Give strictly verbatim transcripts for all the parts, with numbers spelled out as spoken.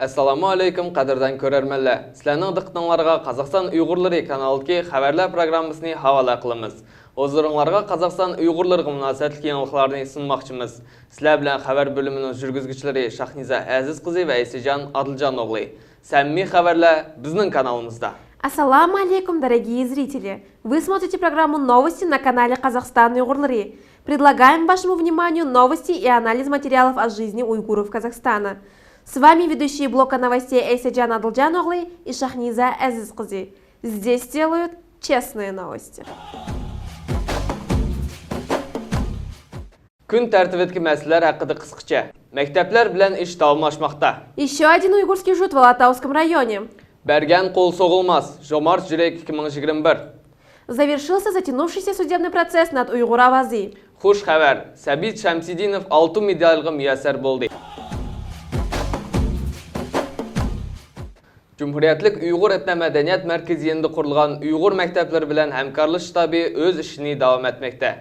ئەسسالامۇ ئەلەيكۇم، قەدىردان كۆرەرمەنلەر! سىلەرنىڭ دىققىتىڭلارغا قازاقىستان ئۇيغۇرلىرى كانالىدىكى خەۋەرلەر پروگراممىسىنى ھاۋالە قىلىمىز. ھۇزۇرۇڭلارغا قازاقىستان ئۇيغۇرلىرىغا مۇناسىۋەتلىك يېڭىلىقلارنى سۇنماقچىمىز. سىلەر بىلەن خەۋەر بۆلۈمىنىڭ جۈرگۈزگۈچىلىرى شاھنىزا ئەزىز قىزى ۋە ئەيسىجان ئادىلجان ئوغلى. سەمىمىي خەۋەرلەر بىزنىڭ كانالىمىزدا. Ассаламу алейкум, дорогие зрители! Вы смотрите программу «Новости» на канале «Казахстан Уйгурлары». Предлагаем вашему вниманию новости и анализ материалов о жизни уйгуров Казахстана. С вами ведущие блока новостей Эйсаджан Адылджан оглы и Шахниза Азиз кызы. Здесь делают честные новости. كۈن تەرتىبىدىكى مەسىلىلەر ھەققىدە قىسقىچە. مەكتەپلەر بىلەن ئىش داۋاملاشماقتا. Еще один уйгурский жут в Алатауском районе. بەرگەن قول سوغۇلماس، ژومارت يۈرەك ئىككى مىڭ يىگىرمە بىر. Завершился затянувшийся судебный процесс над Уйгур Авазы. خۇش خەۋەر، سەبىت شەمسىدىنوف ئالتۇن مېدالغا مۇيەسسەر بولدى. جۇمھۇرىيەتلىك ئۇيغۇر ئېتنو مەدەنىيەت مەركىزى يېنىدا قۇرۇلغان ئۇيغۇر مەكتەپلىرى بىلەن ھەمكارلىشىش شتابى ئۆز ئىشىنى داۋام ئەتمەكتە.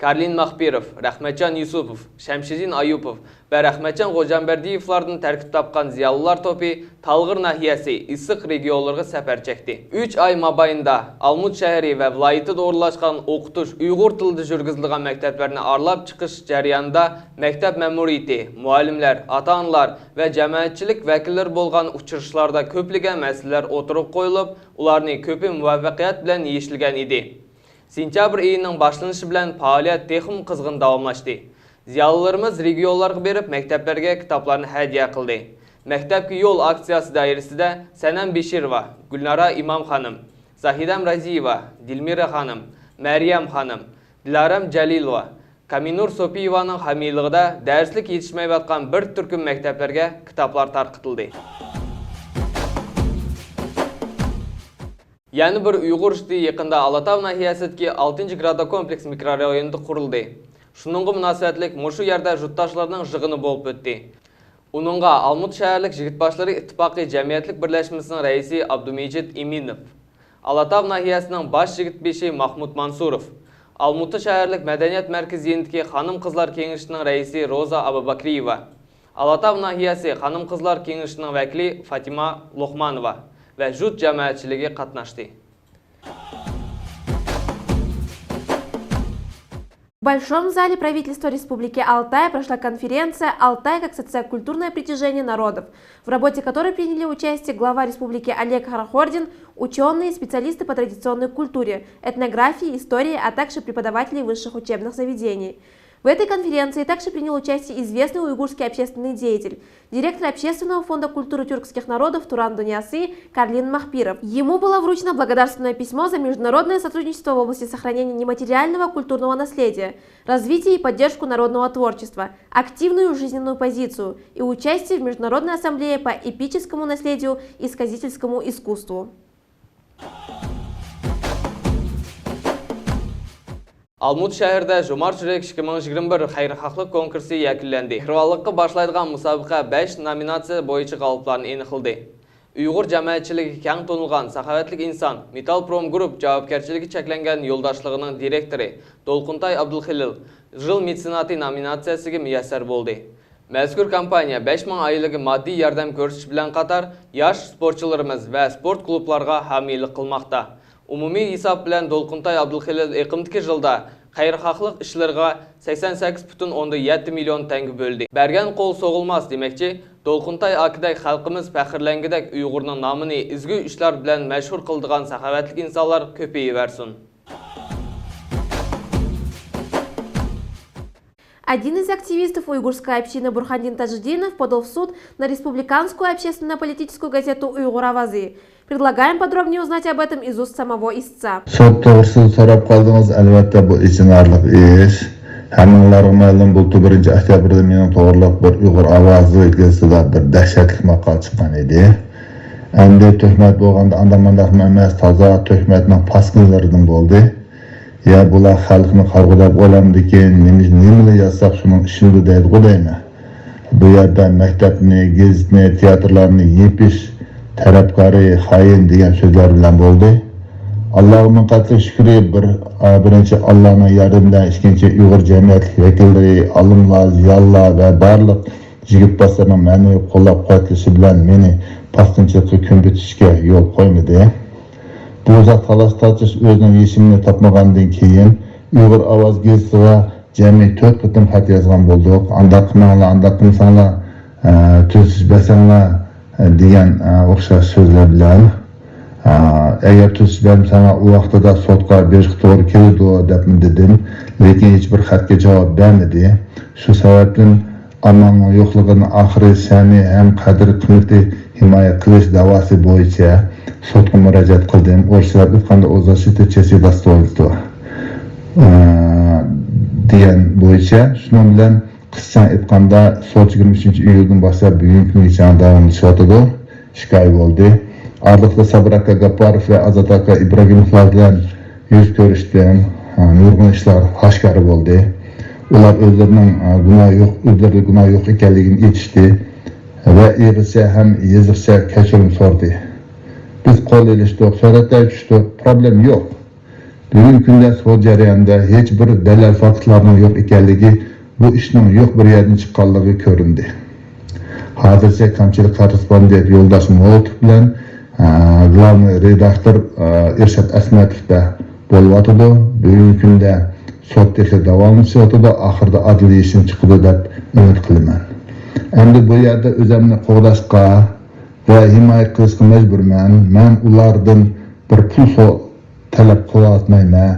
كارلىن ماخپىروف، رەھمەتجان يۈسۈپوف، شەمشىدىن ئايۇپوف ۋە رەھمەتجان غوجامبەردىيېۋلاردىن تەركىب تاپقان زىيالىيلار توپى تالغىر ناھىيەسى ئىسسىق رېگىيونلىرىغا سەپەر چەكتى. ئۈچ ئاي مابەينىدە ئالمۇت شەھىرى ۋە ۋىلايىتىدە ئورۇنلاشقان ئوقۇتۇش ئۇيغۇر تىلىدا يۈرگۈزۈلىدىغان مەكتەپلەرنى ئارىلاپ چىقىش جەريانىدا مەكتەپ مەمۇرىيىتى، مۇئەللىملەر، ئاتا-ئانىلار ۋە جەمەتچىلىك ۋەكىللىرى بولغان ئۇچرىشىشلاردا كۆپلىگەن مەسىلىلەر ئوتتۇرىغا قويۇلۇپ، ئۇلارنى كۆپى مۇۋەپپەقىيەت بىلەن يېشىلگەن ئىدى. سېنتيابىر ئېيىنىڭ باشلىنىشى بىلەن پائالىيەت تېخىمۇ قىزغىن داۋاملاشتى. زىيالىيلىرىمىز رېگىيونلارغا بېرىپ، مەكتەپلەرگە كىتابلارنى ھەدىيە قىلدى. مەكتەپكە يول ئاكسىيەسى دائىرىسىدە سەنەم بېشىروۋا، گۈلنارا ئىمام خانىم، زاھىدەم رازىيېۋا، دىلمىرا خانىم، مەريەم خانىم، دىلارەم جەلىلوۋا، كامىنۇر سوپىيېۋانىڭ ھەمراھلىقىدا دەرسلىك يېتىشمەيۋاتقان بىر تۈركۈم مەكتەپلەرگە كىتابلار تارقىتىلدى. يەنە بىر ئۇيغۇر شتابى يېقىندا ئالاتاۋ ناھىيەسىدىكى ئالتىنچى گرادوكومپلېكس مىكرورايونىدا قۇرۇلدى. شۇنىڭغا مۇناسىۋەتلىك مۇشۇ يەردە يۇرتداشلارنىڭ يىغىنى بولۇپ ئۆتتى. ئۇنىڭغا ئالمۇتا شەھەرلىك يىگىت باشلىرى ئىتتىپاقى جەمئىيەتلىك بىرلەشمىسىنىڭ رەئىسى ئابدۇمىجىت ئىمىنوف، ئالاتاۋ ناھىيەسىنىڭ باش يىگىت بېشى ماھمۇت مانسۇروف، ئالمۇتا شەھەرلىك مەدەنىيەت مەركىزى يېنىدىكى خانىم-قىزلار كېڭىشىنىڭ رەئىسى روزا ئاباباكرىيېۋا، ئالاتاۋ ناھىيەسى خانىم-قىزلار كېڭىشىنىڭ ۋەكىلى فاتىما لوقمانوۋا ۋە يۇرت جامائەتچىلىكى قاتناشتى. В Большом зале правительства Республики Алтай прошла конференция «Алтай как социокультурное притяжение народов», в работе которой приняли участие глава республики Олег Хорхордин, учёные, специалисты по традиционной культуре, этнографии, истории, а также преподаватели высших учебных заведений. В этой конференции также принял участие известный уйгурский общественный деятель, директор Общественного фонда культуры тюркских народов «Туран дуньясы» Карлин Махпиров. Ему было вручено благодарственное письмо за международное сотрудничество в области сохранения нематериального культурного наследия, развития и поддержку народного творчества, активную жизненную позицию и участие в Международной ассамблее по эпическому наследию и сказительскому искусству. ئالمۇتا شەھىرىدە ژومارت يۈرەك ئىككى مىڭ يىگىرمە بىر خەيرخاھلىق كونكۇرسى يەكۈنلەندى. مېھرىبانلىققا باشلايدىغان مۇسابىقە بەش نومىناتسىيە بويىچە غالىبلارنى ئېنىقلىدى. ئۇيغۇر جامائەتچىلىكىگە كەڭ تونۇلغان ساخاۋەتلىك ئىنسان، مېتالپروم گۇرۇپ جاۋابكەرچىلىكى چەكلەنگەن يولداشلىقىنىڭ دىرېكتورى دولقۇنتاي ئابدۇلخېلىل، يىل مېتسېناتى نومىناتسىيەسىگە مۇيەسسەر بولدى. مەزكۇر كامپانىيە بەش مىڭ ئائىلىگە ماددىي ياردەم كۆرسىتىش بىلەن قاتار، ياش سپورتچىلىرىمىز ۋە سپورت كۇلۇبلارغا ھامىيلىق قىلماقتا. ئومۇمىي ھېساب بىلەن دولقۇنتاي ئابدۇلخېلىل ئېقىمدىكى يىلدا خەيرخاھلىق ئىشلىرىغا سەكسەن سەككىز پۈتۈن ئوندىن يەتتە مىليون تەڭگە بۆلدى. بەرگەن قول سوغۇلماس دېمەكچى، دولقۇنتاي ئاكىدەك خەلقىمىز پەخىرلەنگۈدەك ئۇيغۇرنىڭ نامىنى ئىزگۈ ئىشلار بىلەن مەشھۇر قىلىدىغان ساخاۋەتلىك ئىنسانلار كۆپىيىۋەرسۇن. Один из активистов уйгурской общины Бурхандин Тажидинов подал в суд на республиканскую общественно-политическую газету «Уйгур Авазы». Предлагаем подробнее узнать об этом из уст самого истца. سوت توغرىسىدا سوراپ قالدىڭىز. ئەلۋەتتە، بۇ ئېچىنارلىق ئىش. ھەممىڭلارغا مەلۇم، بۇلتۇر بىرىنچى ئۆكتەبىردە مېنىڭ توغرىلىق بىر ئۇيغۇر ئاۋازى گېزىتىدە بىر دەھشەتلىك ماقالە چىققان ئىدى. ئەمدى تۆھمەت بولغاندا ئانداق-مانداقمۇ ئەمەس، تازا تۆھمەتنىڭ پاسكىنىلىرىدىن بولدى. يا بۇلار خەلقنى قارىغۇدەك ئويلامدىكىن، نېمە، نېمىلا يازساق شۇنىڭ ئىشلىدى دەيدىغۇ دەيمەن. بۇ يەردە مەكتەپنى، گېزىتنى، تىياتىرلارنى يېپىش تەلەپكارى، خائىن دېگەن سۆزلەر بىلەن بولدى. ئاللاغا مىڭ قەتلىك شۈكرى، بىر، بىرىنچى، ئاللانىڭ ياردىمى بىلەن، ئىككىنچى، ئۇيغۇر جەمئىيەتلىك ۋەكىللىرى، ئالىملار، زىيالىيلار ۋە بارلىق جىگىت باسىرنىڭ مەنىۋى قوللاپ-قۇۋۋەتلىشى بىلەن مېنى پاسقىنچىلىققا كۆنۈپ كېتىشكە يول قويمىدى. بۇ ئۇزاق تالاش-تارتىش ئۆزىنىڭ يېشىمىنى تاپمىغاندىن كېيىن، ئۇيغۇر ئاۋازى گېزىتىغا جەمئىي تۆت قېتىم خەت يازغان بولدۇق. «ئانداق قىلماڭلار، ئانداق قىلمىساڭلار، ئە، تۈزىتىش بەرسەڭلار»، ئە، دېگەن، ئە، ئوخشاش سۆزلەر بىلەن. ئە، «ئەگەر تۈزىتىش بەرمىسەڭلار، ئۇ ۋاقتىدا سوتقا بېرىشقا توغرا كېلىدۇ» دەپمۇ دېدىم. لېكىن ھېچبىر خەتكە جاۋاب بەرمىدى. شۇ سەۋەبتىن ئامالنىڭ يوقلۇقىدىن ئاخىرى سەنى ھەم قەدىر-قىممىتى ھىمايە قىلىش دەۋاسى بويىچە سوتقا مۇراجىئەت قىلدىم. ئورۇسلار ئېيتقاندا، «О защите чести достоинства»، ئە، دېگەن بويىچە. شۇنىڭ بىلەن قىسقىچە ئېيتقاندا، سوت يىگىرمە ئۈچىنچى ئىيۇلدىن باشلاپ بۈگۈنكى كۈنگىچە داۋاملىشىۋاتىدۇ. ئىككى ئاي بولدى. ئارىلىقتا سابىر ئاكا گاپپاروف ۋە ئازات ئاكا ئىبراگىموۋلار بىلەن يۈز كۆرۈشتۈم. ھە، نۇرغۇن ئىشلار ئاشكارا بولدى. ئۇلار ئۆزلىرىنىڭ، ھە، گۇناھى يوق، ئۆزلىرىدە گۇناھ يوق ئىكەنلىكىنى ئېيتىشتى ۋە ئېغىزچە ھەم يېزىقچە كەچۈرۈم سورىدى. بىز قول ئېلىشتۇق، سۈرەتلەرگە چۈشتۇق، پروبلېما يوق. بۈگۈنكى كۈندە سوت جەريانىدا ھېچ بىر دەلىل-فاكتلارنىڭ يوق ئىكەنلىكى، بۇ ئىشنىڭ يوق بىر يەردىن چىققانلىقى كۆرۈندى. ھازىرچە كامچىلىق كوررېسپوندېنت يولداش مولاتوف بىلەن، ئە، گلابنىي رېداكتور، ئە، ئىرشات ئەسمەتوفتا بولۇۋاتىدۇ. بۈگۈنكى كۈندە سوت تېخى داۋاملىشىۋاتىدۇ. ئاخىرىدا ئادىل يېشىم چىقىدۇ دەپ ئۈمىد قىلىمەن. ئەمدى بۇ يەردە ئۆزۈمنى قوغداشقا ۋە ھىمايە قىلىشقا مەجبۇرمەن. مەن ئۇلاردىن بىر پۇل سو-، تەلەپ قىلىۋاتمايمەن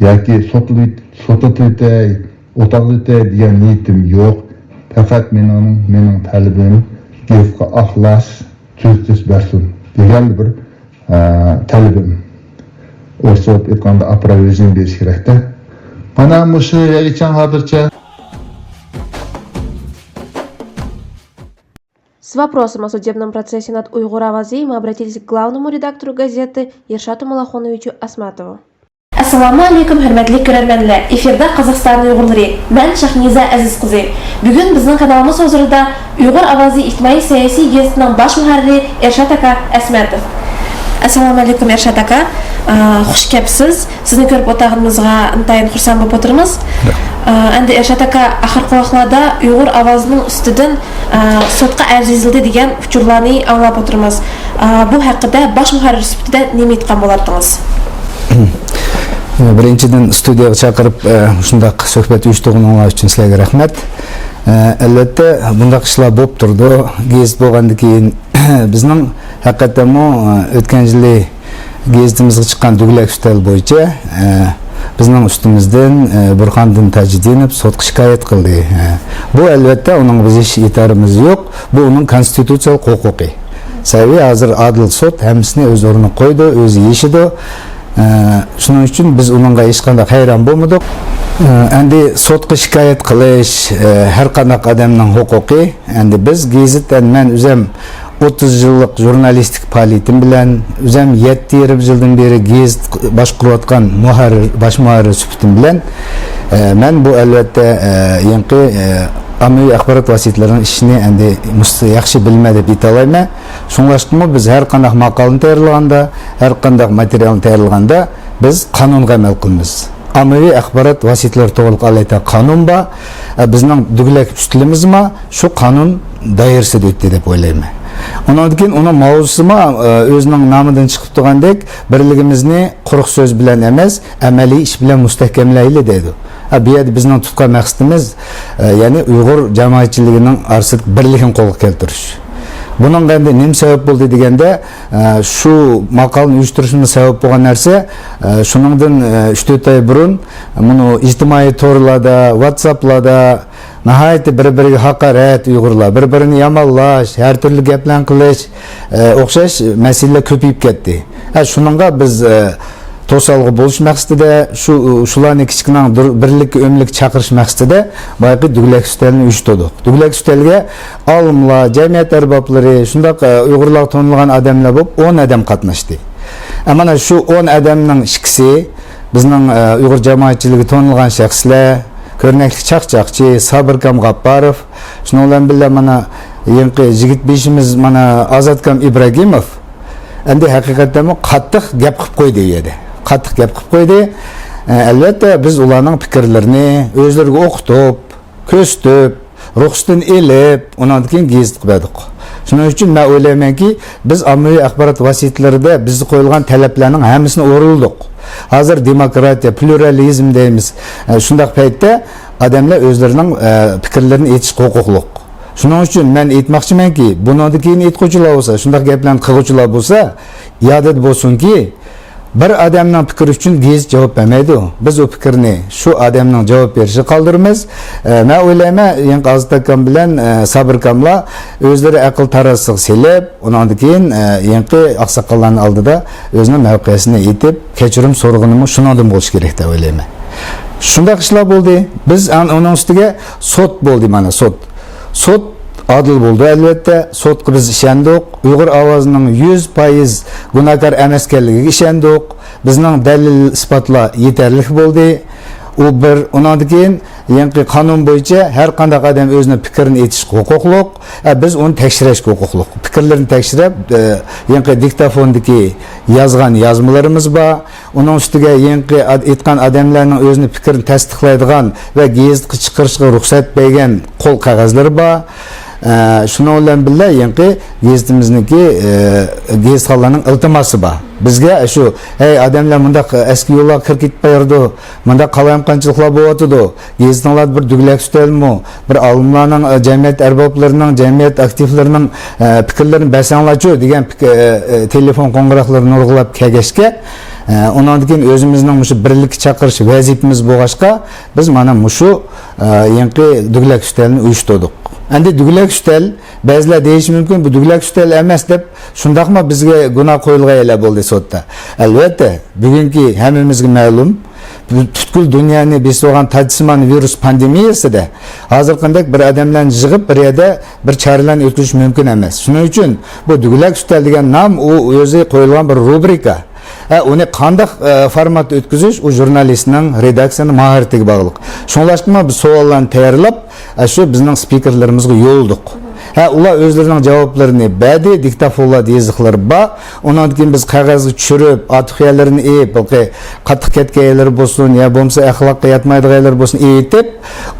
ياكى سوتلىۋېت-، سوتلىتىۋېتەي، ئوتاقلىتاي دېگەن نىيىتىم يوق. پەقەت مېنىڭ، مېنىڭ تەلىپىم گېزىتقا ئاقلاش، تۈزىتىش بەرسۇن دېگەنلا بىر، ئە، تەلىپىم. ئورۇسچە ئېيتقاندا، ئاپراۋېژنى بېرىش كېرەكتە. مانا مۇشۇ يەرگىچە ھازىرچە. С вопросом о судебном процессе над «Уйгур авазы» мы обратились к главному редактору газеты Ершату Малахуновичу Асматову. ئەسسالامۇ ئەلەيكۇم، ھۆرمەتلىك كۆرەرمەنلەر! ئېفىردا قازاقىستان ئۇيغۇرلىرى. مەن شاھنىزا ئەزىز قىزى. بۈگۈن بىزنىڭ كانالىمىز ھۇزۇرىدا ئۇيغۇر ئاۋازى ئىجتىمائىي سىياسىي گېزىتىنىڭ باش مۇھەررىرى ئىرشات ئاكا ئەسمەتوف. ئەسسالامۇ ئەلەيكۇم، ئىرشات ئاكا. ئا، خۇش كەپسىز. سىزنى كۆرۈپ ئولتۇرغىنىمىزغا ئىنتايىن خۇرسەن بولۇپ ئولتۇرىمىز. ئا، ئەمدى ئىرشات ئاكا، ئاخىرقى ۋاقىتلاردا ئۇيغۇر ئاۋازىنىڭ ئۈستىدىن، ئا، سوتقا ئەرز يېزىلدى دېگەن ئۇچۇرلارنى ئاڭلاپ ئولتۇرىمىز. ئا، بۇ ھەققىدە باش مۇھەررىر سۈپىتىدە نېمە ئېيتقان بولاتتىڭىز؟ بىرىنچىدىن، ستۇدىيەگە چاقىرىپ، ئا، شۇنداق سۆھبەت ئۇيۇشتۇرغىنىڭلار ئۈچۈن سىلەرگە رەھمەت. ئا، ئەلۋەتتە، بۇنداق ئىشلار بولۇپ تۇرىدۇ. گېزىت بولغاندىن كېيىن بىزنىڭ ھەقىقەتەنمۇ، ئا، ئۆتكەن يىلى گېزىتىمىزغا چىققان دۈگلەك ئۈستەل بويىچە، ئە، بىزنىڭ ئۈستىمىزدىن، ئە، بۇرھاندىن تاجىدىنوف سوتقا شىكايەت قىلدى. ئە، بۇ، ئەلۋەتتە، ئۇنىڭغا بىز ھېچ ئېتىرازىمىز يوق. بۇ ئۇنىڭ كونستىتۇتسىيەلىك ھوقۇقى. سەۋەبى، ھازىر ئادىل سوت ھەممىسىنى ئۆز ئورنىغا قويىدۇ، ئۆزى يېشىدۇ. ئە، شۇنىڭ ئۈچۈن بىز ئۇنىڭغا ھېچقانداق ھەيران بولمىدۇق. ئە، ئەمدى سوتقا شىكايەت قىلىش، ئە، ھەر قانداق ئادەمنىڭ ھوقۇقى. ئەمدى بىز گېزىت، ئەمدى مەن ئۆزۈم ئوتتۇز يىللىق ژۇرنالىستىك پائالىيىتىم بىلەن، ئۆزۈم يەتتە يېرىم يىلدىن بېرى گېزىت باشقۇرۇۋاتقان مۇھەررىر، باش مۇھەررىر سۈپىتىم بىلەن، ئە، مەن بۇ، ئەلۋەتتە، ئە، يېڭىكى، ئە، ئاممىۋى ئاخبارات ۋاسىتىلىرىنىڭ ئىشىنى ئەمدى مۇس-، ياخشى بىلمەن دەپ ئېيتالايمەن. شۇڭلاشقىمۇ بىز ھەر قانداق ماقالىنى تەييارلىغاندا، ھەر قانداق ماتېرىيالنى تەييارلىغاندا، بىز قانۇنغا ئەمەل قىلىمىز. ئاممىۋى ئاخبارات ۋاسىتىلىرى توغرىلىق ئالاھىدە قانۇن بار. ئە، بىزنىڭ دۈگلەك ئۈستىلىمىزمۇ شۇ قانۇن دائىرىسىدە ئۆتتى دەپ ئويلايمەن. ئۇنىڭدىن كېيىن ئۇنىڭ ماۋزۇسىمۇ، ئە، ئۆزىنىڭ نامىدىن چىقىپ تۇرغاندەك، بىرلىكىمىزنى قۇرۇق سۆز بىلەن ئەمەس، ئەمەلىي ئىش بىلەن مۇستەھكەملەيلى دەيدۇ. ئە، بۇ يەردە بىزنىڭ تۇتقان مەقسىتىمىز، ئە، يەنى ئۇيغۇر جامائەتچىلىكىنىڭ ئارىسىدىكى بىرلىكىنى قولغا كەلتۈرۈش. بۇنىڭغا ئەمدى نېمە سەۋەب بولدى دېگەندە، ئە، شۇ ماقالىنى ئۇيۇشتۇرۇشىمىز سەۋەب بولغان نەرسە، ئە، شۇنىڭدىن، ئە، ئۈچ تۆت ئاي بۇرۇن مۇنۇ ئىجتىمائىي تورلاردا، ۋاتساپلاردا ناھايىتى بىر-بىرىگە ھاقارەت، ئۇيغۇرلار بىر-بىرىنى يامانلاش، ھەر تۈرلۈك گەپلەرنى قىلىش، ئە، ئوخشاش مەسىلىلەر كۆپىيىپ كەتتى. ئە، شۇنىڭغا بىز، ئە، توسالغۇ بولۇش مەقسىتىدە، شۇ، شۇلارنى كىچىكنىڭ دۇر-، بىرلىككە، ئۆملۈككە چاقىرىش مەقسىتىدە بايىقى دۈگلەك ئۈستەلنى ئۇيۇشتۇردۇق. دۈگلەك ئۈستەلگە ئالىملار، جەمئىيەت ئەربابلىرى، شۇنداق، ئە، ئۇيغۇرلارغا تونۇلغان ئادەملەر بولۇپ ئون ئادەم قاتناشتى. ئە، مانا شۇ ئون ئادەمنىڭ ئىككىسى بىزنىڭ، ئە، ئۇيغۇر جامائەتچىلىكىگە تونۇلغان شەخسلەر، كۆرنەكلىك چاقچاقچى سابىركام غاپپاروف، شۇنىڭ بىلەن بىللە مانا يېڭىكى يىگىت بېشىمىز، مانا ئازادكام ئىبراگىموف. ئەمدى ھەقىقەتەنمۇ قاتتىق گەپ قىلىپ قويدى ئۇ يەردە. قاتتىق گەپ قىلىپ قويدى. ئە، ئەلۋەتتە، بىز ئۇلارنىڭ پىكىرلىرىنى ئۆزلىرىگە ئوقۇتۇپ، كۆرسىتىپ، رۇخسىتىنى ئېلىپ، ئۇنىڭدىن كېيىن گېزىتكە بەردۇق. شۇنىڭ ئۈچۈن مەن ئويلايمەنكى، بىز ئاممىۋى ئاخبارات ۋاسىتىلىرىدە بىزگە قويۇلغان تەلەپلەرنىڭ ھەممىسىنى ئورۇنلىدۇق. ھازىر دېموكراتىيە، پلۇرالىزم دەيمىز. ئە، شۇنداق پەيتتە ئادەملەر ئۆزلىرىنىڭ، ئە، پىكىرلىرىنى ئېيتىشقا ھوقۇقلۇق. شۇنىڭ ئۈچۈن مەن ئېيتماقچىمەنكى، بۇنىڭدىن كېيىن ئېيتقۇچىلار بولسا، شۇنداق گەپلەرنى قىلغۇچىلار بولسا، يادىدا بولسۇنكى، بىر ئادەمنىڭ پىكرى ئۈچۈن گېزىت جاۋاب بەرمەيدۇ. بىز ئۇ پىكىرنى شۇ ئادەمنىڭ جاۋاب بېرىشىگە قالدۇرىمىز. ئە، مەن ئويلايمەن، يېڭى ئازات ئاكام بىلەن، ئە، سابىر ئاكاملار ئۆزلىرى ئەقىل تارازىسىغا سېلىپ، ئۇنىڭدىن كېيىن، ئە، يېڭى ئاقساقاللارنىڭ ئالدىدا ئۆزىنىڭ مەۋقەسىنى ئېيتىپ، كەچۈرۈم سورىغىنىمۇ شۇنىڭدىن بولۇشى كېرەك دەپ ئويلايمەن. شۇنداق ئىشلار بولدى. بىز ئان-، ئۇنىڭ ئۈستىگە سوت بولدى، مانا، سوت. سوت ئادىل بولدى، ئەلۋەتتە. سوتقا بىز ئىشەندۇق. ئۇيغۇر ئاۋازىنىڭ يۈز پايىز گۇناھكار ئەمەسكەنلىكىگە ئىشەندۇق. بىزنىڭ دەلىل ئىسپاتلار يېتەرلىك بولدى. ئۇ بىر. ئۇنىڭدىن كېيىن يېڭىكى قانۇن بويىچە ھەر قانداق ئادەم ئۆزىنىڭ پىكرىنى ئېيتىشقا ھوقۇقلۇق. ئە، بىز ئۇنى تەكشۈرۈشكە ھوقۇقلۇق. پىكىرلىرىنى تەكشۈرۈپ، ئە، يېڭىكى دىكتافوندىكى يازغان يازمىلىرىمىز بار. ئۇنىڭ ئۈستىگە يېڭىكى ئاد-، ئېيتقان ئادەملەرنىڭ ئۆزىنىڭ پىكرىنى تەستىقلايدىغان ۋە گېزىتكە چىقىرىشقا رۇخسەت بەرگەن قول قەغەزلىرى بار. ئە، شۇنىڭ بىلەن بىللە، يېڭىكى گېزىتىمىزنىڭكى، ئە، گېزىتخانلارنىڭ ئىلتىماسى بار. بىزگە شۇ، ھەي، ئادەملەر مۇنداق ئەسكى يوللارغا كىرىپ كېتىپ بارىدۇ، مۇنداق قالايمىقانچىلىقلار بولۇۋاتىدۇ، گېزىتىڭلاردا بىر دۈگلەك ئۈستەلمۇ، بىر ئالىملارنىڭ، ئە، جەمئىيەت ئەربابلىرىنىڭ، جەمئىيەت ئاكتىپلىرىنىڭ، ئە، پىكىرلىرىنى بەرسەڭلارچۇ دېگەن پىك-، ئە، ئە، تېلېفون قوڭغۇراقلىرى نۇرغۇنلاپ كەلگەچكە، ئە، ئۇنىڭدىن كېيىن ئۆزىمىزنىڭ مۇشۇ بىرلىككە چاقىرىش ۋەزىپىمىز بولغاچقا، بىز مانا مۇشۇ، ئە، يېڭىكى دۈگلەك ئۈستەلنى ئۇيۇشتۇردۇق. ئەمدى دۈگلەك ئۈستەل، بەزىلەر دېيىشى مۇمكىن، بۇ دۈگلەك ئۈستەل ئەمەس دەپ، شۇنداقمۇ بىزگە گۇناھ قويۇلغان يەرلەر بولدى سوتتا. ئەلۋەتتە، بۈگۈنكى ھەممىمىزگە مەلۇم، پۈتكۈل دۇنيانى بېسىۋالغان تاجسىمان ۋىرۇس پاندېمىيەسىدە ھازىرقىدەك بىر ئادەملەرنى يىغىپ، بىر يەردە بىر چارىلەرنى ئۆتكۈزۈش مۇمكىن ئەمەس. شۇنىڭ ئۈچۈن بۇ دۈگلەك ئۈستەل دېگەن نام، ئۇ ئۆزى قويۇلغان بىر روبرىكا. ھە، ئۇنى قانداق، ئە، فورماتتا ئۆتكۈزۈش، ئۇ ژۇرنالىستنىڭ، رېداكسىيەنىڭ ماھارىتىگە باغلىق. شۇڭلاشقىمۇ بىز سوئاللارنى تەييارلاپ، ئە، شۇ بىزنىڭ سپىكېرلىرىمىزغا يوللىدۇق. ھە، ئۇلار ئۆزلىرىنىڭ جاۋابلىرىنى بەردى، دىكتافونلاردا يېزىقلىرى بار. ئۇنىڭدىن كېيىن بىز قەغەزگە چۈشۈرۈپ، ئارتۇق يەرلىرىنى ئېيىپ، بولقى قاتتىق كەتكەن يەرلىرى بولسۇن، يا بولمىسا ئەخلاققا ياتمايدىغان يەرلىرى بولسۇن، ئېيتىپ،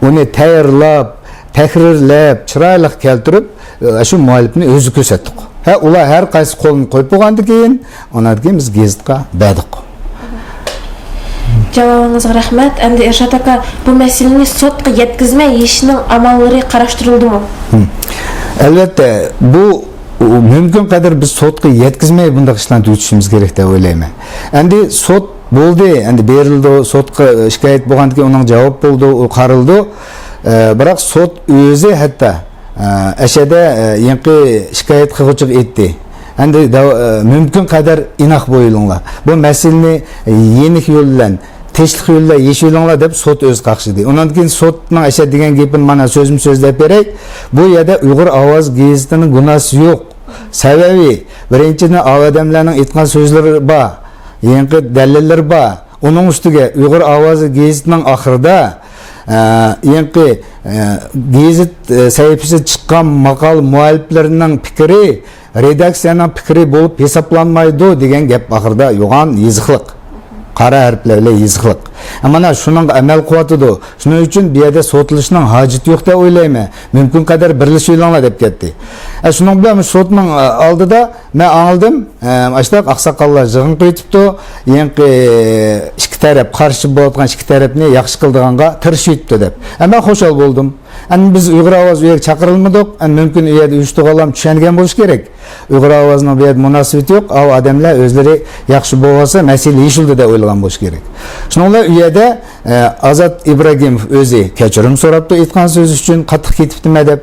ئۇنى تەييارلاپ، تەھرىرلەپ، چىرايلىق كەلتۈرۈپ، ئە، شۇ مۇئەللىپنى ئۆزى كۆرسەتتۇق. ھە، ئۇلار ھەر قايسى قولىنى قويۇپ بولغاندىن كېيىن، ئۇنىڭدىن كېيىن بىز گېزىتقا بەردۇق. جاۋابىڭىزغا رەھمەت. ئەمدى ئىرشات ئاكا، بۇ مەسىلىنى سوتقا يەتكۈزمەي يېشىشنىڭ ئاماللىرى قاراشتۇرۇلدىمۇ؟ ھىم. ئەلۋەتتە، بۇ مۇمكىن قەدەر بىز سوتقا يەتكۈزمەي بۇنداق ئىشلارنى تۈگىتىشىمىز كېرەك دەپ ئويلايمەن. ئەمدى سوت بولدى، ئەمدى بېرىلىدۇ، سوتقا شىكايەت بولغاندىن كېيىن ئۇنىڭ جاۋابى بولىدۇ، ئۇ قارىلىدۇ. ئە، بىراق سوت ئۆزى ھەتتا، ئە، ئەشەدە، ئە، يېڭىقى شىكايەت قىلغۇچىغا ئېيتتى. ئەمدى داۋ-، ئە، مۇمكىن قەدەر ئىناق بولۇڭلار. بۇ مەسىلىنى يېنىك يول بىلەن، تىنچلىق يول بىلەن يېشىۋېلىڭلار دەپ سوت ئۆزى قاقشىدى. ئۇنىڭدىن كېيىن سوتنىڭ ئەشەدە دېگەن گېپىنى مانا سۆزمۇ سۆز دەپ بېرەي. بۇ يەردە ئۇيغۇر ئاۋازى گېزىتىنىڭ گۇناھسى يوق. سەۋەبى، بىرىنچىدىن، ئاۋۇ ئادەملەرنىڭ ئېيتقان سۆزلىرى بار، يېڭىقى دەلىللىرى بار. ئۇنىڭ ئۈستىگە ئۇيغۇر ئاۋازى گېزىتىنىڭ ئاخىرىدا، ئە، يېڭىقى، ئە، گېزىت، ئە، سەھىپىسىدە چىققان ماقالە مۇئەللىپلىرىنىڭ پىكرى رېداكسىيەنىڭ پىكرى بولۇپ ھېسابلانمايدۇ دېگەن گەپ ئاخىرىدا يوغان يېزىقلىق. قارا ھەرپلەر بىلەن يېزىقلىق. ئە، مانا شۇنىڭغا ئەمەل قىلىۋاتىدۇ. شۇنىڭ ئۈچۈن بۇ يەردە سوتلىشىشنىڭ ھاجىتى يوق دەپ ئويلايمەن. مۇمكىن قەدەر بىرلىشىۋېلىڭلار دەپ كەتتى. ئە، شۇنىڭ بىلەن مۇشۇ سوتنىڭ، ئە، ئالدىدا مەن ئاڭلىدىم، ئە، ئاشۇنداق ئاقساقاللار يىغىن قىلىۋېتىپتۇ، يېڭىقى ئىككى تەرەپ، قارشى بولۇۋاتقان ئىككى تەرەپنى ياخشى قىلىدىغانغا تىرىشىۋېتىپتۇ دەپ. ئە، مەن خۇشال بولدۇم. ئەمدى بىز ئۇيغۇر ئاۋازى ئۇ يەرگە چاقىرىلمىدۇق. ئەمدى مۇمكىن ئۇ يەردە ئۇيۇشتۇرغانلارمۇ چۈشەنگەن بولۇشى كېرەك. ئۇيغۇر ئاۋازىنىڭ بۇ يەردە مۇناسىۋىتى يوق. ئاۋۇ ئادەملەر ئۆزلىرى ياخشى بولۇۋالسا مەسىلە يېشىلدى دەپ ئويلىغان بولۇشى كېرەك. شۇنىڭ بىلەن ئۇ يەردە، ئە، ئازات ئىبراگىموف ئۆزى كەچۈرۈم سوراپتۇ، ئېيتقان سۆزى ئۈچۈن قاتتىق كېتىپتىمەن دەپ.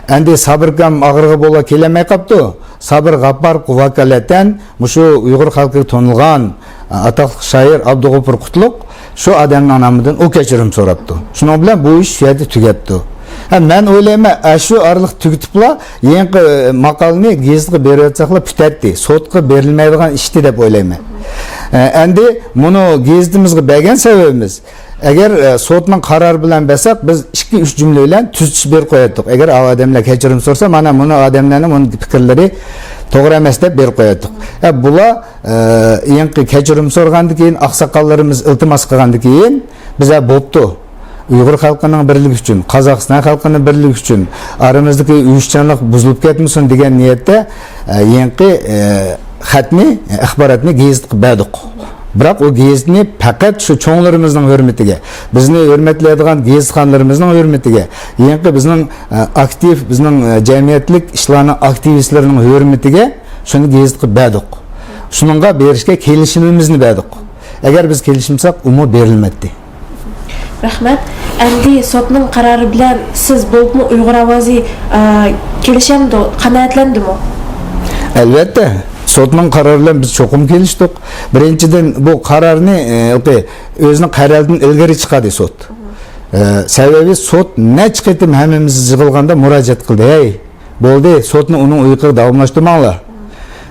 ئەمدى سابىركام ئاغرىقى بولا كېلەلمەي قاپتۇ. سابىر غاپپاروف ۋاكالەتەن مۇشۇ ئۇيغۇر خەلقىگە تونۇلغان، ئاتاقلىق شائىر ئابدۇغوپۇر قۇتلۇق شۇ ئادەمنىڭ نامىدىن ئۇ كەچۈرۈم سوراپتۇ. شۇنىڭ بىلەن بۇ ئىش شۇ يەردە تۈگەپتۇ. ھە، مەن ئويلايمەن، ئە، شۇ ئارىلىق تۈگىتىپلا يېڭىقى، ئە، ماقالىنى گېزىتقا بېرىۋەتسەكلا پۈتەتتى. سوتقا بېرىلمەيدىغان ئىشتى دەپ ئويلايمەن. ئە، ئەمدى مۇنۇ گېزىتىمىزغا بەرگەن سەۋەبىمىز، ئەگەر، ئە، سوتنىڭ قارارى بىلەن بەرسەك، بىز ئىككى، ئۈچ جۈملە بىلەن تۈزىتىش بېرىپ قوياتتۇق. ئەگەر ئاۋۇ ئادەملەر كەچۈرۈم سورىسا، مانا مۇنۇ ئادەملەرنىڭ مۇنۇ پىكىرلىرى توغرا ئەمەس دەپ بېرىپ قوياتتۇق. ھە، بۇلار، ئە، يېڭىقى كەچۈرۈم سورىغاندىن كېيىن، ئاقساقاللىرىمىز ئىلتىماس قىلغاندىن كېيىن، بىز، ھە، بوپتۇ. ئۇيغۇر خەلقىنىڭ بىرلىكى ئۈچۈن، قازاقىستان خەلقىنىڭ بىرلىكى ئۈچۈن، ئارىمىزدىكى ئۇيۇشچانلىق بۇزۇلۇپ كەتمىسۇن دېگەن نىيەتتە، ئە، يېڭىقى، ئە، خەتنى، ئاخباراتنى گېزىتقا بەردۇق. بىراق ئۇ گېزىتنى پەقەت شۇ چوڭلىرىمىزنىڭ ھۆرمىتىگە، بىزنى ھۆرمەتلەيدىغان گېزىتخانلىرىمىزنىڭ ھۆرمىتىگە، يېڭىقى بىزنىڭ، ئە، ئاكتىپ، بىزنىڭ، ئە، جەمئىيەتلىك ئىشلارنىڭ ئاكتىۋىستلىرىنىڭ ھۆرمىتىگە شۇنى گېزىتقا بەردۇق. شۇنىڭغا بېرىشكە كېلىشىمىمىزنى بەردۇق. ئەگەر بىز كېلىشمىسەك، ئۇمۇ بېرىلمەيتتى. رەھمەت. ئەمدى سوتنىڭ قارارى بىلەن سىز، بولۇپمۇ ئۇيغۇر ئاۋازى، ئا، كېلىشەمدۇ، قانائەتلەندىمۇ؟ ئەلۋەتتە، سوتنىڭ قارارى بىلەن بىز چوقۇم كېلىشتۇق. بىرىنچىدىن، بۇ قارارنى، ئە، ھېلىقى ئۆزىنىڭ قەرەلىدىن ئىلگىرى چىقاردى سوت. ئە، سەۋەبى سوت نەچچە قېتىم ھەممىمىز يىغىلغاندا مۇراجىئەت قىلدى. ھەي، بولدى، سوتنى ئۇنىڭ ئۇيقىغا داۋاملاشتۇرماڭلار.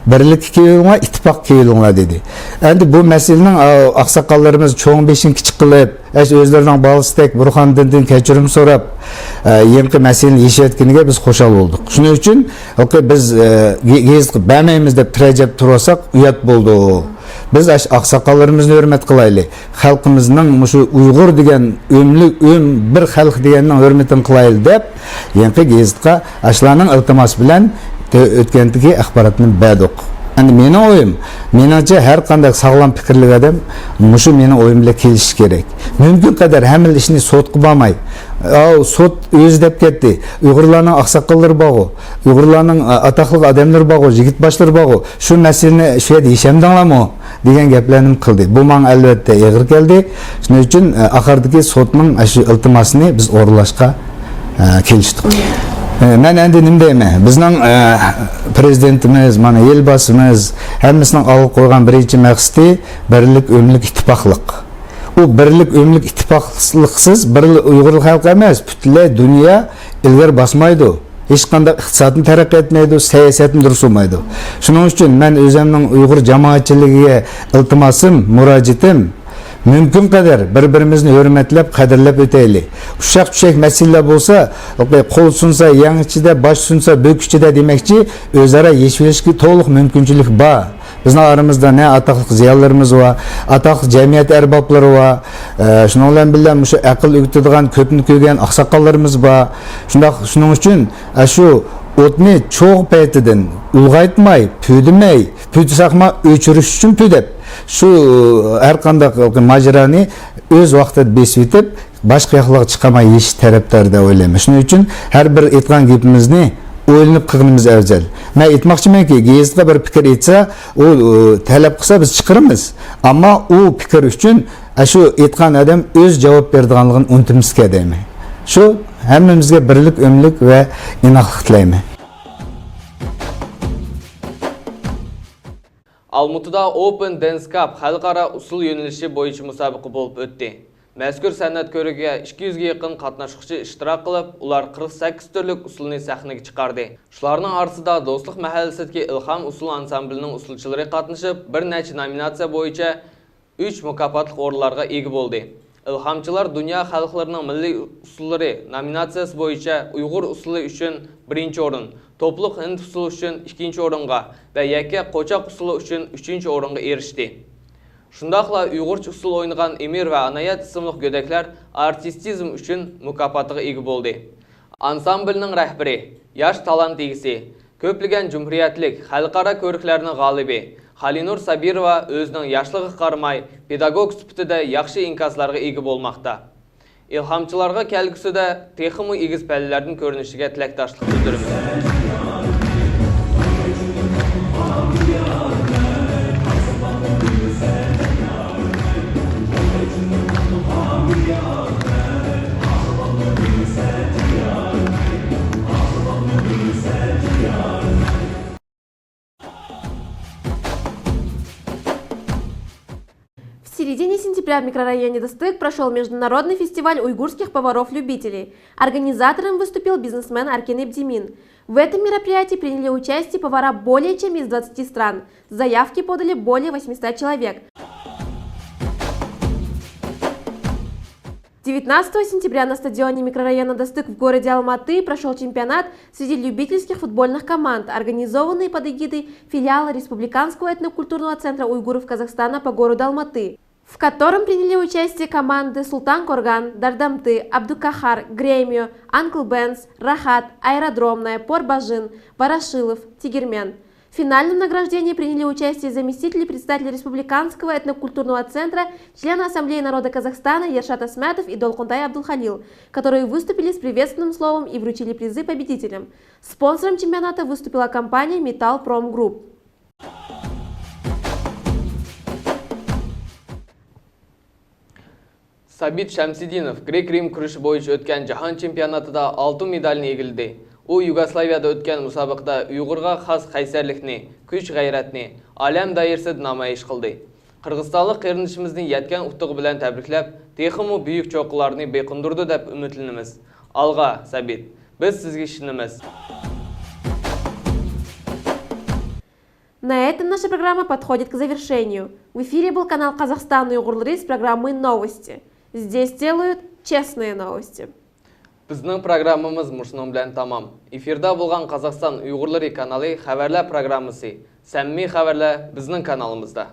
بىرلىككە كېلىڭلار، ئىتتىپاققا كېلىڭلار، دېدى. ئەمدى بۇ مەسىلىنىڭ، ئا، ئاقساقاللىرىمىز چوڭ بېشىنى كىچىك قىلىپ، ئەس-، ئۆزلىرىنىڭ بالىسىدەك بىر خانىدىن كەچۈرۈم سوراپ، ئە، يېڭىقى مەسىلىنى يېشىۋەتكىنىگە بىز خۇشال بولدۇق. شۇنىڭ ئۈچۈن ھېلىقى بىز، ئە، گې-، گېزىتقا بەرمەيمىز دەپ تىرەجەپ تۇرۇۋالساق ئۇيات بولىدۇ. بىز ئاش-، ئاقساقاللىرىمىزنى ھۆرمەت قىلايلى. خەلقىمىزنىڭ مۇشۇ ئۇيغۇر دېگەن ئۆملۈك، ئۆم بىر خەلق دېگەننىڭ ھۆرمىتىنى قىلايلى دەپ، يېڭىقى گېزىتقا ئاشۇلارنىڭ ئىلتىماسى بىلەن تۆ-، ئۆتكەندىكى ئاخباراتنى بەردۇق. ئەمدى مېنىڭ ئويۇم، مېنىڭچە، ھەر قانداق ساغلام پىكىرلىك ئادەم مۇشۇ مېنىڭ ئويۇم بىلەن كېلىشىشى كېرەك. مۇمكىن قەدەر ھەممىلا ئىشنى سوتقا بارماي، ئاۋۇ سوت ئۆزى دەپ كەتتى. ئۇيغۇرلارنىڭ ئاقساقاللىرى بارغۇ، ئۇيغۇرلارنىڭ، ئا، ئاتاقلىق ئادەملىرى بارغۇ، يىگىت باشلىرى بارغۇ، شۇ مەسىلىنى شۇ يەردە يېشەمدىڭلارمۇ؟ دېگەن گەپلەرنى قىلدى. بۇ ماڭا ئەلۋەتتە ئېغىر كەلدى. شۇنىڭ ئۈچۈن، ئە، ئاخىرىدىكى سوتنىڭ ئاشۇ ئىلتىماسىنى بىز ئورۇنلاشقا، ئە، كېلىشتۇق. ئە، مەن ئەمدى نېمە دەيمەن؟ بىزنىڭ، ئە، پرېزىدېنتىمىز، مانا، ئېلباسىمىز ھەممىسىنىڭ ئالغا قويغان بىرىنچى مەقسىتى بىرلىك، ئۆملۈك، ئىتتىپاقلىق. ئۇ بىرلىك، ئۆملۈك، ئىتتىپاقلىقسىز بىر ئۇيغۇر خەلقى ئەمەس، پۈتۈنلەي دۇنيا ئىلگىرى باسمايدۇ. ھېچقانداق ئىقتىسادنى تەرەققىي ئەتمەيدۇ، سىياسەتنى دۇرۇس بولمايدۇ. شۇنىڭ ئۈچۈن مەن ئۆزۈمنىڭ ئۇيغۇر جامائەتچىلىكىگە ئىلتىماسىم، مۇراجىئىتىم، مۇمكىن قەدەر بىر-بىرىمىزنى ھۆرمەتلەپ، قەدىرلەپ ئۆتەيلى. ئۇششاق-چۈششەك مەسىلىلەر بولسا، قول سۇنسا يەڭ ئىچىدە، باش سۇنسا بۆك ئىچىدە دېمەكچى، ئۆزئارا يېشىۋېلىشكە تولۇق مۇمكىنچىلىك بار. بىزنىڭ ئارىمىزدا نە ئاتاقلىق زىيالىيلىرىمىز بار، ئاتاقلىق جەمئىيەت ئەربابلىرى بار، ئە، شۇنىڭ بىلەن بىللە مۇشۇ ئەقىل ئۆگىتىدىغان، كۆپنى كۆرگەن ئاقساقاللىرىمىز بار. شۇنداق، شۇنىڭ ئۈچۈن، ئە، شۇ ئوتنى چوغ پەيتىدىن ئۇلغايتماي، پۈدىمەي، پۈدىسەقما ئۆچۈرۈش ئۈچۈن پۈدەپ، شۇ ھەر قانداق ماجىرانى ئۆز ۋاقتىدا بېسىۋېتىپ، باشقا ياقلارغا چىقارماي يېشىش تەرەپدار دەپ ئويلايمەن. شۇنىڭ ئۈچۈن ھەر بىر ئېيتقان گېپىمىزنى ئويلىنىپ قىلغىنىمىز ئەۋزەل. مەن ئېيتماقچىمەنكى، گېزىتقا بىر پىكىر ئېيتسا، ئۇ، ئۇ، تەلەپ قىلسا بىز چىقىرىمىز. ئەمما ئۇ پىكىر ئۈچۈن، ئە، شۇ ئېيتقان ئادەم ئۆز جاۋاب بېرىدىغانلىقىنى ئۇنتۇمىسىكەن دەيمەن. شۇ ھەممىمىزگە بىرلىك، ئۆملۈك ۋە ئىناقلىق تىلەيمەن. ئالمۇتىدا ئوپېن دانس كاپ خەلقئارا ئۇسسۇل يۆنىلىشى بويىچە مۇسابىقە بولۇپ ئۆتتى. مەزكۇر سەنئەت كۆرىكىگە ئىككى يۈزگە يېقىن قاتناشقۇچى ئىشتىراك قىلىپ، ئۇلار قىرىق سەككىز تۈرلۈك ئۇسسۇلنى سەھنىگە چىقاردى. شۇلارنىڭ ئارىسىدا دوستلۇق مەھەللىسىدىكى ئىلھام ئۇسسۇل ئانسامبىلىنىڭ ئۇسسۇلچىلىرى قاتنىشىپ، بىر نەچچە نومىناتسىيە بويىچە ئۈچ مۇكاپاتلىق ئورۇنلارغا ئىگە بولدى. ئىلھامچىلار دۇنيا خەلقلىرىنىڭ مىللىي ئۇسسۇللىرى نومىناتسىيەسى بويىچە ئۇيغۇر ئۇسسۇلى ئۈچۈن بىرىنچى ئورۇن، توپلۇق ھىند ئۇسسۇلى ئۈچۈن ئىككىنچى ئورۇنغا ۋە يەككە قوچاق ئۇسسۇلى ئۈچۈن ئۈچىنچى ئورۇنغا ئېرىشتى. شۇنداقلا ئۇيغۇرچە ئۇسسۇل ئوينىغان ئېمىر ۋە ئانايەت ئىسىملىق گۆدەكلەر ئارتىستىزم ئۈچۈن مۇكاپاتىغا ئىگە بولدى. ئانسامبىلنىڭ رەھبىرى، ياش تالانت ئىگىسى، كۆپلىگەن جۇمھۇرىيەتلىك، خەلقئارا كۆركلەرنىڭ غالىبى خالىنۇر سابىروۋا ئۆزىنىڭ ياشلىقىغا قارىماي، پېداگوگ سۈپىتىدە ياخشى ئىنكاسلارغا ئىگە بولماقتا. ئىلھامچىلارغا كەلگۈسىدە تېخىمۇ ئېگىز پەللىلەردىن كۆرۈنۈشىگە تىلەكداشلىق بىلدۈرىمىز. В середине сентября в микрорайоне Дыстык прошёл международный фестиваль уйгурских поваров-любителей. Организатором выступил бизнесмен Аркен Эбдимин. В этом мероприятии приняли участие повара более чем из двадцати стран. Заявки подали более восьмисот человек. Девятнадцатого сентября на стадионе микрорайона Дыстык в городе Алматы прошёл чемпионат среди любительских футбольных команд, организованный под эгидой филиала Республиканского этнокультурного центра уйгуров Казахстана по городу Алматы. в котором приняли участие команды Султан Корган, Дардамты, Абдукахар, Гремио, Анкл Бенс, Рахат, Аэродромная, Пор Бажын, Ворошилов, Тигермен. В финальном награждении приняли участие заместители председателя Республиканского этнокультурного центра, члена Ассамблеи народа Казахстана Ершат Асмятов и Долкунтай Абдулхалил, которые выступили с приветственным словом и вручили призы победителям. Спонсором чемпионата выступила компания Металл Пром Групп. سابىت شەمسىدىنوف گرېك-رىم كۈرىشى بويىچە ئۆتكەن جاھان چېمپىيوناتىدا ئالتۇن مېدالنى ئىگىلىدى. ئۇ يۇگوسلاۋىيەدە ئۆتكەن مۇسابىقىدە ئۇيغۇرغا خاس قەيسەرلىكنى، كۈچ-غەيرەتنى ئالەم دائىرىسىدە نامايىش قىلدى. قىرغىزىستانلىق قېرىندىشىمىزنى يەتكەن ئۇتۇقى بىلەن تەبرىكلەپ، تېخىمۇ بۈيۈك چوققىلارنى بېقىندۇرىدۇ دەپ ئۈمىدلىنىمىز. ئالغا، سابىت! بىز سىزگە ئىشىنىمىز! На этом наша программа подходит к завершению. В эфире был канал «Казахстан уйгурлары» с программой «Новости». Здесь делают честные новости. بىزنىڭ پروگراممىمىز مۇشۇنىڭ بىلەن تامام. ئېفىردا بولغان قازاقىستان ئۇيغۇرلىرى كانالى خەۋەرلەر پروگراممىسى. سەمىمىي خەۋەرلەر بىزنىڭ كانالىمىزدا.